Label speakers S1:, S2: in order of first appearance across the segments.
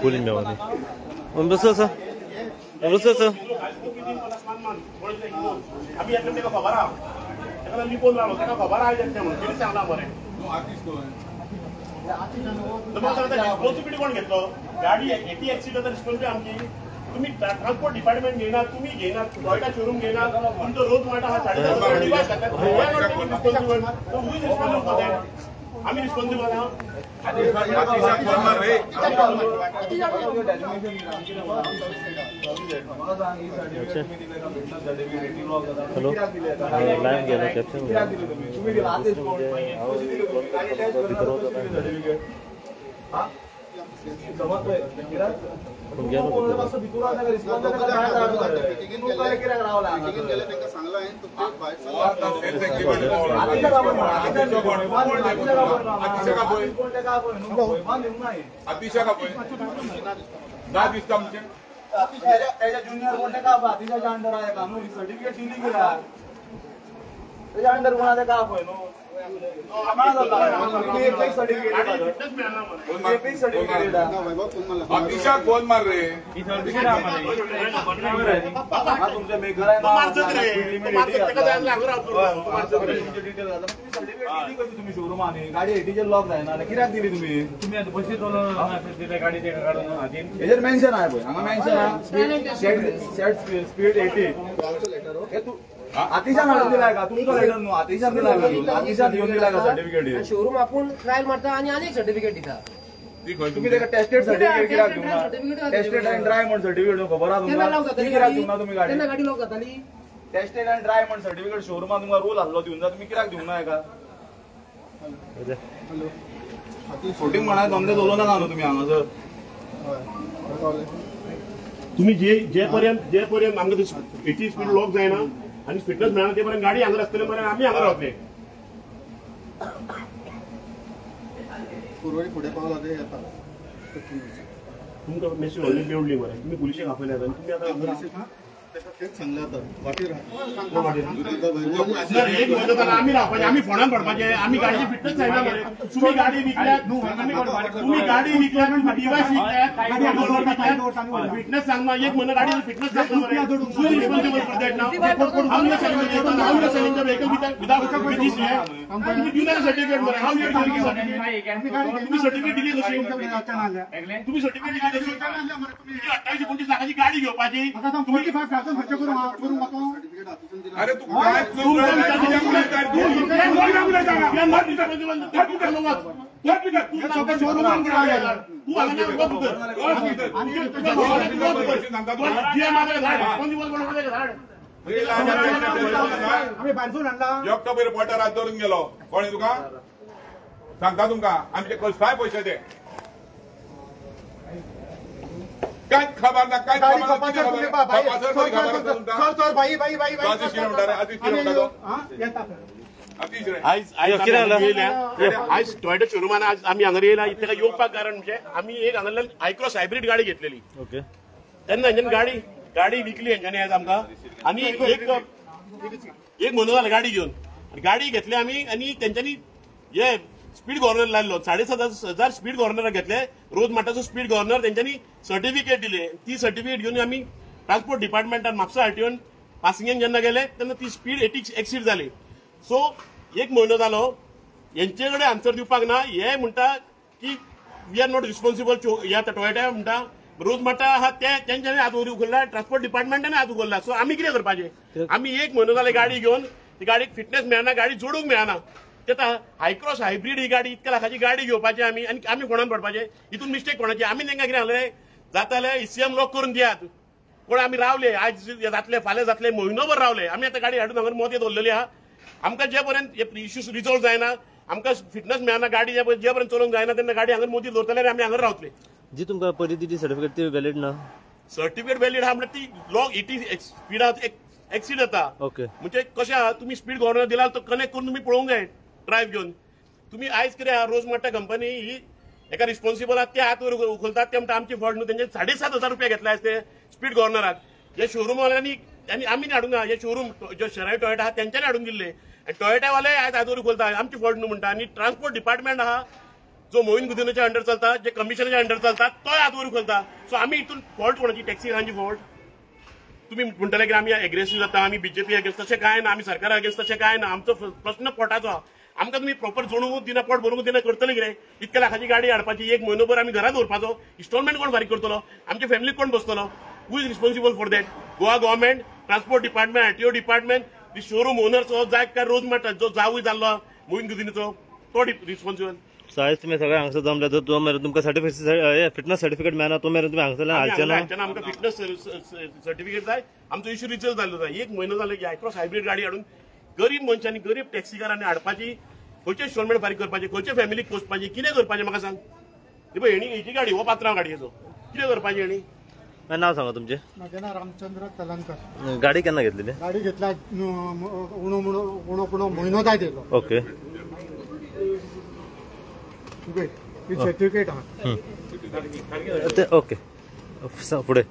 S1: फूल लिंब्यावानी बसलो सर बसलो सर
S2: आमी येतले ताका खबर आहा ताका लिपोवन रावलो ताका खबर आहा येतलें म्हणून कितें सांगलां मरे रिस्पॉन्सिबिलिटी कोण घेतलो गाडी एटी एक्सिड जाता रिस्पॉन्सिबिलिटी आमची तुम्ही ट्रान्सपोर्ट डिपार्टमेंट घेयनात तुम्ही घेयनात टॉयटा शोरूम घेयनात तुमचो रोज माटा हा 7.5 डिवायस घातला आमी रिस्पॉन्सिबल आहा.
S1: हॅलो लायन गेलो कॅप्शन
S3: ज्युनियर कोण का अतिशाच्या अंडर आहे का न्हू सर्टिफिकेट दिली कित्याक तेच्या अंडर कोण आसा का पळय न्हू
S4: अतिशाक फोन मार रे
S3: तुम्ही शोरूमानी गाडी एटीचेर लॉक जायना कित्याक दिली तुम्ही
S5: तुम्ही बशी गाडी
S3: हेजेर मेन्शन आहे पळय हांगा मेन्शन आहा सेट स्पीड 80 अतिशान हाडून दिलाय का तुमचो लेटर न्हू अतिशान दिलाय का अतिशान दिवन दिलाय का सर्टिफिकेट
S6: शोरूम आपूण ट्रायल मारता आनी आनी एक सर्टिफिकेट दिता
S3: तुम्ही ताका टेस्टेड सर्टिफिकेट कित्याक दिवंक ना टेस्टेड आनी ड्राय म्हण सर्टिफिकेट खबर आहा तुमकां ती कित्याक दिवंक ना तुमी गाडी
S6: तेन्ना गाडी लॉक जाताली
S3: टेस्टेड आनी ड्राय म्हण सर्टिफिकेट शोरूमान तुमकां रूल आहलो दिवंक जाय तुमी कित्याक दिवंक ना हेका फोटींग म्हणा जमले चलोवं नाका न्हू तुमी हांगासर
S2: तुम्ही जे जे पर्यंत आमकां 80 स्पीड लॉक जायना आनी फिटनेस मेळना ते पर्यंत गाडी हांगा आसतले मरे आमी हांगा रावतले
S7: पुरवणी फुडें पावला ते येता
S2: तुमकां मेसेज ऑलरेडी मेवली मरे तुमी पुलिशेक आपयल्यात आनी तुमी आतां
S7: तेच सांगलें आतां वाटेर
S2: एक म्हयनो जालो आमी रावपाचें आमी फोंडान पडपाचें आमी गाडयेची फिटनेस जायना मरे तुमी गाडी विकल्यात तुम्ही गाडी विकल्यात डिवायस विकल्यात फिटनेस सांगना एक म्हयनो गाडी फिटनेस सांगना मरे who is responsible for that now how you how you selling the vehicle without with this तुम्ही दिवं नाका सर्टिफिकेट मरे how you giving certificate तुम्ही सर्टिफिकेट दिली कशी तुम्ही सर्टिफिकेट दिली कशी 28 29 लाखाची गाडी घेवपाची
S4: अरे तू काय एकटो पयर पोटार हात धरून गेलो कोणी तुका सांगता तुमकां आमचे कसलाय पयशे ते काय खबर ना काय
S2: आयज टॉयटा शोरुमान आज आमी हांगा येयला ताका येवपाक कारण म्हणजे आमी एक हांगांतल्यान हायक्रॉस हायब्रीड गाडी घेतलेली तेन्ना हेंच्यानी गाडी गाडी विकली हेंच्यानी आयज आमकां आनी एक एक म्हयनो जालो गाडी घेवन गाडी घेतली आमी आनी तेंच्यांनी हे स्पीड गव्हर्नर लायलो 7,500 स्पीड गव्हर्नर घेतले रोज माटाचो स्पीड गव्हर्नर तेंच्यांनी सर्टिफिकेट दिले ती सर्टिफिकेट घेवन आमी ट्रान्सपोर्ट डिपार्टमेंटान म्हापसा आरटीओन पासिंगेन जेन्ना गेले तेन्ना ती स्पीड 80 एक्सीड जाली. सो एक म्हयनो जालो हेंचे कडेन आन्सर दिवपाक ना हे म्हणटा की we are not responsible ह्या टॉयटा म्हणटा रोज माटा आहा ते तेंच्यांनी हात उखल्ला ट्रान्सपोर्ट डिपार्टमेंटान हात उखल्ला. सो आमी कितें करपाचें आमी एक म्हयनो जाले गाडी घेवन ती गाडयेक फिटनेस मेळना गाडी जोडूंक मेळना ते हायक्रॉस हायब्रीड ही गाडी इतक्या लाखाची गाडी घेवपाची आमी आनी आमी फोंडान पडपाचें हितून मिस्टेक कोणाची आमी तांकां कितें सांगलें जाताले ईसीएम लॉक करून दियात कोण आमी रावले आज जातले फाल्यां जातले म्हयनोभर रावले आमी आतां गाडी हाडून हांगा मोती दवरलेली आहा आमकां जे पर्यंत इश्यूज रिजॉल्व जायना आमकां फिटनेस मेळना गाडी जे पर्यंत चलोवंक जायना तेन्ना गाडी हांगा मोती दवरतले आनी आमी हांगा रावतले.
S1: जी तुमकां पयलीं दिली सर्टिफिकेट ती व्हॅलिड ना
S2: सर्टिफिकेट व्हॅलिड आहा म्हणल्यार ती लॉक 80 स्पिडा एक्सीड जाता.
S1: ओके
S2: म्हणजे कशें आहा तुमी स्पीड गव्हर्नर दिला तो कनेक्ट करून तुमी पळोवंक जाय ड्रायव्ह घेवन तुम्ही आयज कितें आहा रोज माट्टा कंपनी ही एका रिस्पॉन्सिबल आहा ते हात वयर उखलतात ते म्हणटा आमची फॉल्ट न्हू तेंचे 7,500 रुपया घेतले आयज ते स्पीड गव्हर्नराक हे शोरूमवाल्यांनी आनी आमी हाडूंक ना हे शोरूम जो शेराय टॉयटा आहा तेंच्यांनी हाडून दिल्ले आनी टॉयटावाले आयज हात वयर उखलता आमची फॉल्ट न्हू म्हणटा. आनी ट्रान्सपोर्ट डिपार्टमेंट आहा जो मोहीन गुदिनोच्या अंडर चलता, जे कमिशनाच्या अंडर चलता, तोय हात वर उखलता. सो आमी हितून फॉल्ट कोणाची? टॅक्सीकारांची फॉल्ट. तुम्ही म्हणटले की आमी एग्रेसीव जाता, आमी बीजेपी अगेन्स्ट, तशें कांय ना, आमी सरकारा अगेन्स्ट तशें कांय ना. आमचो प्रश्न पोटाचो. आमकां तुमी प्रॉपर जोडूंक दिना, पोट भरूंक दिना, करतले कितें? इतक्या लाखाची गाडी हाडपाची, एक म्हयनोभर आमी घरात दवरपाचो, इन्स्टॉलमेंट कोण फारीक करतलो? आमच्या फॅमिलीक कोण बसतलो? Who is responsible for that? Goa government, transport department, RTO department, the showroom owners जाय काय रोज मारता जो जावूय जाल्लो मोहीन गुदिनोचो तो रिस्पॉन्सिबल.
S1: सायज तुमी सगळे हांगसर जमले तर तो मेरेन तुमकां सर्टिफिकेट, फिटनेस सर्टिफिकेट मेळना तो मेरेन तुमी हांगसरल्यान हालचे ना.
S2: आमकां फिटनेस सर्टिफिकेट जाय, आमचो इश्यू रिजल्व जाल्लो जाय. एक म्हयनो जालो की हायक्रॉस हायब्रीड गाडी हाडून गरीब मनशांनी, गरीब टॅक्सीकारांनी हाडपाची, खंयचे इन्स्टॉलमेंट फारीक करपाची, खंयचे फॅमिलीक पोसपाची, कितें करपाचें म्हाका सांग. पळय हेणी हेची गाडी, हो पात्रांव गाडयेचो, कितें करपाचें हेणी?
S1: नाव सांगा तुमचें.
S7: म्हजें नांव रामचंद्र तलंकर.
S1: गाडी केन्ना घेतलेली?
S7: गाडी घेतला उणो उणो उणो म्हयनो जायत येयलो.
S1: ओके.
S7: सर्टिफिकेट आहा.
S1: ओके, फुडें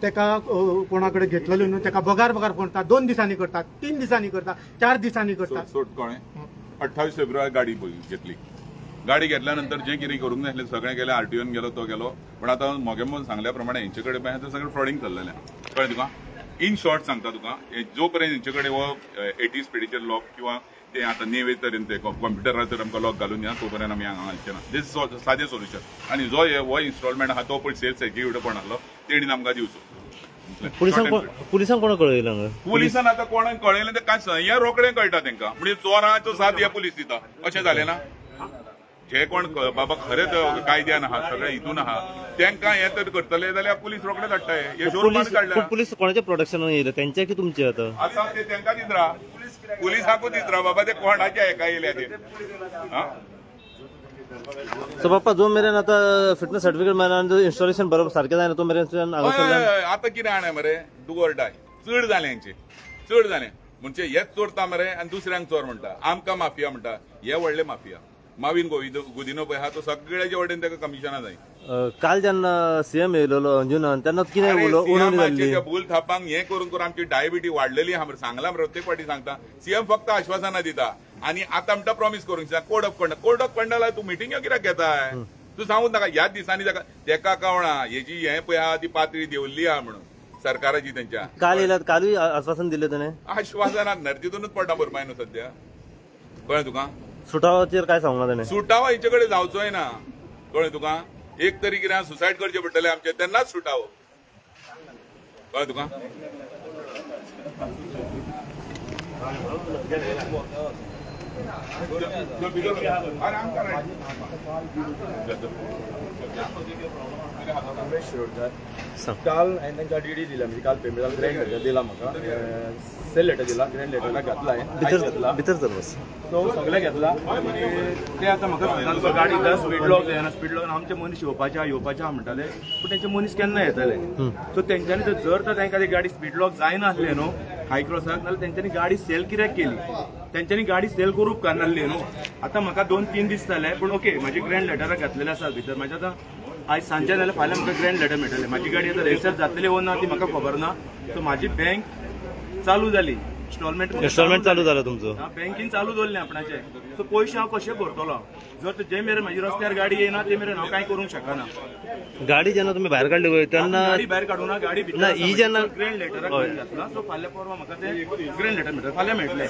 S7: तेका कोणा कडेन घेतलेलो न्हू, तेका बगार बगार करता, 2 दिसांनी करता, 3 दिसांनी करता, 4 दिसांनी करता.
S4: सोड कळ्ळें. 28 फेब्रुवारी गाडी घेतली. गाडी घेतल्या नंतर जे कितें करूंक नासलें सगळें गेलें, आरटीओन गेलो, तो गेलो. पण आतां म्हगे म्हूण सांगल्या प्रमाणे हेंचे कडेन पळय सगळें फ्रॉडींग चल्लेलें. कळ्ळें तुका? इन शॉर्ट सांगता तुका, जो पर्यंत हेंचे कडेन हो 80 स्पिडीचेर लॉक किंवा ते आतां नेवे तरेन ते कॉम्प्युटरार तर आमकां लॉक घालून या, तो पर्यंत आमी हांगा घालचे ना. दीस सादें सोल्युशन. आनी जो हो इन्स्टॉलमेंट आहा तो पळय सेल्स एक्झिक्युटिव्ह कोण आहलो तेणीन आमकां दिवचो.
S1: पुलिसांक कोण कळयलें?
S4: पुलिसान आतां कोणाक कळयलें तें कांय हें रोखडें कळटा तेंकां. म्हणजे चोराचो साथ हे पुलीस दिता अशें जालें ना. जे कोण बाबा खरेंच कायद्यान आहा, सगळें हितून आहा, तेंकां हें तर करतले जाल्यार पुलीस रोखडेच हाडटा. हे शोरूमान काडल्या.
S1: पुलीस कोणाच्या प्रोटेक्शनान येयले, तेंचे की तुमचे? आतां
S4: आतां ते तेंकां दीत राव, पुलिसाकूच दीत राव बाबा, ते कोणाच्या हेका येयल्या ते.
S1: सो बाप्पा जो मेरेन आतां फिटनेस सर्टिफिकेट मेळना आनी इन्स्टॉलेशन बरोबर सारकें जायना तो मेरेन
S4: आतां कितें जाणा मरे, do or die चड जालें हेंचें, चड जालें. म्हणजे हेच चोरता मरे आनी दुसऱ्यांक चोर म्हणटा, आमकां माफिया म्हणटा. हे व्हडले माफिया मावीन गुदिनो पळय आहा तो सगळ्याचे वटेन ताका कमिशनां जाय.
S1: काल जेन्ना सीएम येयलेलो अंजुनान तेन्ना कितें उलोवणी जाल्ली?
S4: भूल थापांक हें करून करून आमची डायबिटी वाडलेली आहा. सांगलां प्रत्येक फावटी सांगता, सीएम फक्त आश्वासनां दिता आनी आतां म्हणटा प्रॉमीस करूंक शकता. Code of conduct, code of कंडक्टाक तूं मिटिंग्यो कित्याक घेताय? तूं सांगूच नाका ह्याच दिसांनी ताका तेका कळना हेजी हें पळय आहा ती पातळी देंवल्ली आहा म्हणून सरकाराची तेंच्या.
S1: काल येयला, कालूय आश्वासन दिलें ताणें.
S4: आश्वासनां नर्दीतूनच पडटा भरपाय न्हू सद्या. कळ्ळें तुका?
S1: सुटावाचेर काय सांगना ताणें?
S4: सुटावो हेचे कडेन जावचोय ना. कळ्ळें तुका? एक तरी कितें सुसायड करचें पडटलें आमचें, तेन्नाच सुटावो. कळ्ळें तुका?
S3: काल हांवें तांकां डीडी दिल्या, म्हणजे काल पेमेंट जालें, ग्रँड लेटर दिला म्हाका, सेल लेटर दिला, ग्रँड लेटराक घातला हांवें,
S1: भितर चल बस,
S3: सो सगळें घेतला. आनी ते आतां म्हाका सांगता गाडी एकदां स्पीड लॉक जायना, स्पीड लॉक आमचे मनीस येवपाचे आहा, येवपाचे आहा म्हणटाले, पूण तेंचे मनीस केन्ना येतले? सो तेंच्यांनी जर तर तांकां ती गाडी स्पीड लॉक जायना आसलें न्हू हाय क्रॉसाक, नाल्यार तेंच्यांनी गाडी सेल कित्याक केली? तेंच्यांनी गाडी सेल करूंक उपकारनासली न्हू. आतां म्हाका 2-3 दीस जाले, पूण ओके म्हाजी ग्रँड लेटराक घातलेले आसा भितर. म्हाज्या आतां आयज सांजचे जाल्यार फाल्यां म्हाका ग्रँड लेटर मेळटलें. म्हाजी गाडी आतां रजिस्टर जातली वो ना ती म्हाका खबर ना. सो म्हाजी बँक चालू जाली,
S1: इन्स्टॉलमेंट चालू जालो तुमचो,
S3: बँकेन चालू दवरलें आपणाचे. सो पयशे हांव कशे भरतलो? जर जे मेरेन म्हाजी रस्त्यार गाडी येना ते मेरेन हांव कांय करूंक शकना.
S1: गाडी जेन्ना तुमी भायर काडली पळय तेन्ना
S3: गाडी भायर काडूं ना, गाडी भितर ही जेन्ना ग्रँड लेटराक घातला. सो फाल्यां परवां म्हाका ते ग्रँड लेटर मेळटलें, फाल्यां मेळटलें.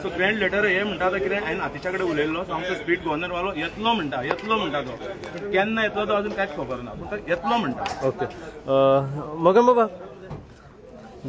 S3: सो ग्रँड लेटर हे म्हणटा आतां कितें हांवें आतिशा कडेन उलयल्लो, सो आमचो स्पीड गव्हर्नर वालो येतलो म्हणटा, येतलो म्हणटा तो, केन्ना येतलो तो अजून कांयच खबर ना, पूण येतलो म्हणटा.
S1: ओके मगन बाबा,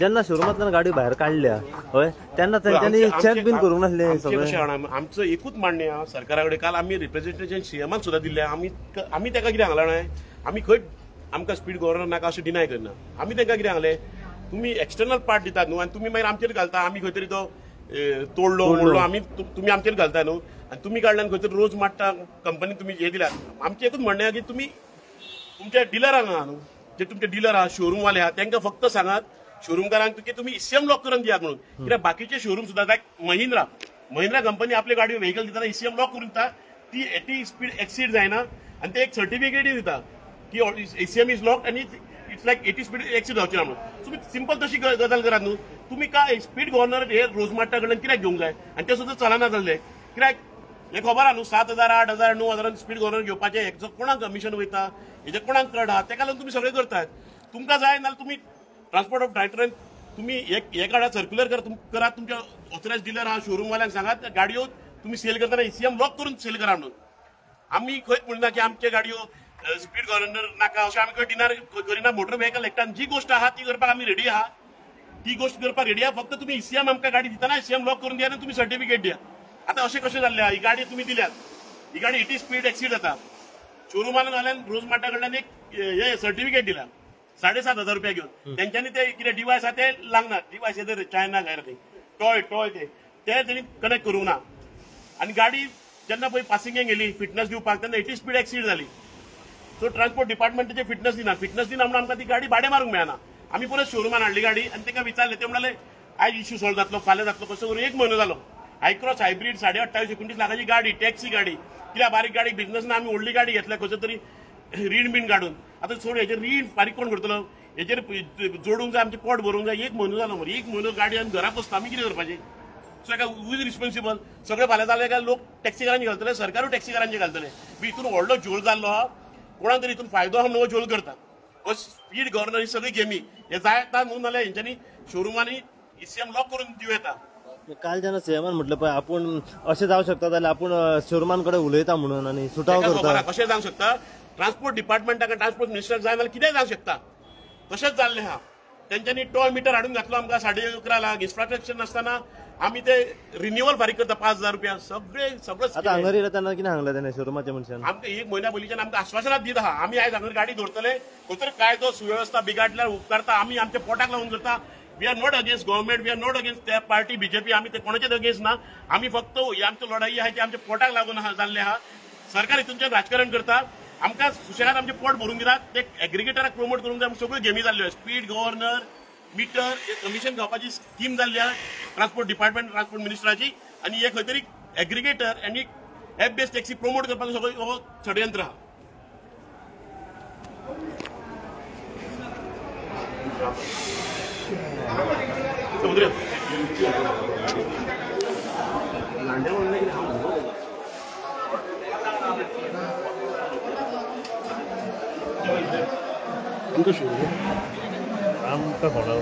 S1: जेन्ना शोरुमांतल्यान गाडी भायर काडल्या हय तेन्ना तेंच्यांनी चॅक बीन करूंक नासलें सगळें?
S2: आमचो एकूच मान्य आहा सरकारा कडेन. काल आमी रिप्रेझेंटेशन सीएमाक सुद्दां दिल्लें. आमी ताका कितें सांगलां जाणा, आमी खंय आमकां स्पीड गव्हर्नर नाका अशें डिनाय करना. आमी तांकां कितें सांगलें, तुमी एक्सटर्नल पार्ट दितात न्हू आनी तुमी मागीर आमचेर घालता, आमी खंय तरी तो तोडलो मोडलो, आमी तुमी आमचेर घालता न्हू आनी तुमी काडल्यान खंय तरी रोज मारता कंपनी तुमी हें दिल्यात. आमचें एकूच म्हणणें आहा की तुमी तुमच्या डिलरांक आहा न्हू, जे तुमचे डिलर आहा शोरूमवाले आहा तांकां फक्त सांगात शोरूमकारांक की तुमी ईसीएम लॉक करून दियात म्हणून. कित्याक बाकीचे शोरूम सुद्दां लायक महिंद्रा, महिंद्रा कंपनी आपले गाडी व्हेकल दितना ईसीएम लॉक करून दिता, ती 80 स्पीड एक्सीड जायना आनी ते एक सर्टिफिकेटूय दिता की ईसीएम is lock आनी it's like 80 speed exceed जावची ना म्हणून. तुमी सिंपल तशी गजाल करात न्हू. तुमी काय स्पीड गव्हर्नर हे रोज मार्टा कडल्यान कित्याक घेवंक जाय आनी ते सुद्दां चलना जाल्ले कित्याक? हें खबर आहा न्हू 7,000 8,000 9,000 स्पीड गव्हर्नर घेवपाचें हेचो कोणाक कमिशन वयता हेजें कोणाक कड आहा तेका लागून तुमी सगळें करतात. तुमकां जाय नाल्यार तुमी ट्रान्सपोर्ट ऑफ डायरेक्टरान तुमी हे काडा सर्क्युलर करात तुमच्या ऑथरायज डिलर आहा शोरूमवाल्यांक सांगात गाडयो तुमी सेल करतना ECM lock करून सेल करा म्हणून. आमी खंयच म्हणना की आमचे गाडयो स्पीड गव्हर्नर नाका अशें आमी खंय डिनार करिना. मोटर व्हेकल एक्टान जी गोश्ट आहा ती करपाक आमी रेडी आहा, ती गोश्ट करपाक रेडी आहा. फक्त तुमी ECM आमकां गाडी दितना ECM lock करून दिया आनी तुमी सर्टिफिकेट दिया. आतां अशें कशें जाल्लें आहा, ही गाडी तुमी दिल्यात, ही गाडी 80 स्पीड एक्सीड जाता. शोरुमान घाल्यान रोज मार्टा कडल्यान एक हे सर्टिफिकेट दिला 7,500 रुपया घेवन. तेंच्यांनी ते कितें डिवायस आहा ते लागना, डिवायस येता चायना भायर खंय टॉय टॉय ते तेणी कनेक्ट करूंक ना. आनी गाडी जेन्ना पळय पासिंगेक गेली फिटनस दिवपाक तेन्ना 80 स्पीड एक्सीड जाली. सो ट्रान्सपोर्ट डिपार्टमेंटाचे फिटनस दिना, फिटनस दिना म्हणून आमकां ती गाडी भाडें मारूंक मेळना. आमी परत शोरुमान हाडली गाडी आनी तांकां विचारलें, ते म्हणाले आयज इश्यू सॉल्व जातलो फाल्यां जातलो, कसो करून एक म्हयनो जालो. हायक्रॉस हायब्रीड 28.5 29 लाखाची गाडी, टॅक्सी गाडी, कित्याक बारीक गाडी बिझनस ना, आमी व्हडली गाडी घेतल्या खंयचो तरी रीण बीन काडून. आतां सोड हेजेर रीण फारीक कोण करतलो, हेजेर जोडूंक जाय, आमचें पोट भरूंक जाय. एक म्हयनो जालो मरे, एक म्हयनो गाडी आमी घरा बसता, आमी कितें करपाचें? सो एका हू is responsible? सगळें फाल्यां जालें काय लोक टॅक्सीकारांचे घालतले, सरकारूय टॅक्सीकारांचे घालतले. बी हितून व्हडलो झोल जाल्लो आहा, कोणाक तरी हितून फायदो आहा म्हणून झोल करता. स्पीड गव्हर्नर ही सगळी गेमी हे जायता न्हू, नाल्यार हेंच्यांनी शोरुमांनी ECM lock करून दिवं येता.
S1: काल जेन्ना सीएमान म्हटलं पळय आपूण अशें जावं शकता जाल्यार आपूण शोरुमान कडेन उलयता म्हणून आनी सुटाव करता,
S2: कशें जावंक शकता? ट्रान्सपोर्ट डिपार्टमेंटाक ट्रान्सपोर्ट मिनिस्टर जाय जाल्यार कितें जावंक शकता. तशेंच जाल्लें आहा, तेंच्यांनी टॉय मिटर हाडून घातलो आमकां 11.5 लाख, इन्फ्रास्ट्रक्चर नासतना आमी ते रिन्युअल फारीक करता 5,000 रुपया. सगळे सगळें
S1: आतां हांगा येयला तेन्ना कितें सांगलें तेणें शोरुमाच्या मनशान?
S2: आमकां एक म्हयन्या पयलींच्यान आमकां आश्वासनां दित आहा, आमी आयज हांगा गाडी दवरतले, खंय तरी कायदो सुवेवस्था बिगाडल्यार उपकारता, आमी आमच्या पोटाक लागून करता. We are not against government, we are not against त्या पार्टी बीजेपी, आमी ते कोणाचेच अगेन्स्ट ना. आमी फक्त ही आमची लढाई आहा ती आमच्या पोटाक लागून जाल्लें आहा. सरकार हितूनच्यान राजकारण करता, आमकां सुशेगाद आमचें पोट भरून दितात, ते एग्रिगेटराक प्रमोट करूंक जाय. सगळ्यो गेमी जाल्ल्यो, स्पीड गव्हर्नर मिटर हे कमिशन घेवपाची स्कीम जाल्ली आहा ट्रान्सपोर्ट डिपार्टमेंट ट्रान्सपोर्ट मिनिस्टराची, आनी हे खंय तरी एग्रिगेटर आनी एप बेस्ड टॅक्सी प्रमोट करपाचो सगळो हो षडयंत्र आहा.
S1: आमकां कोणा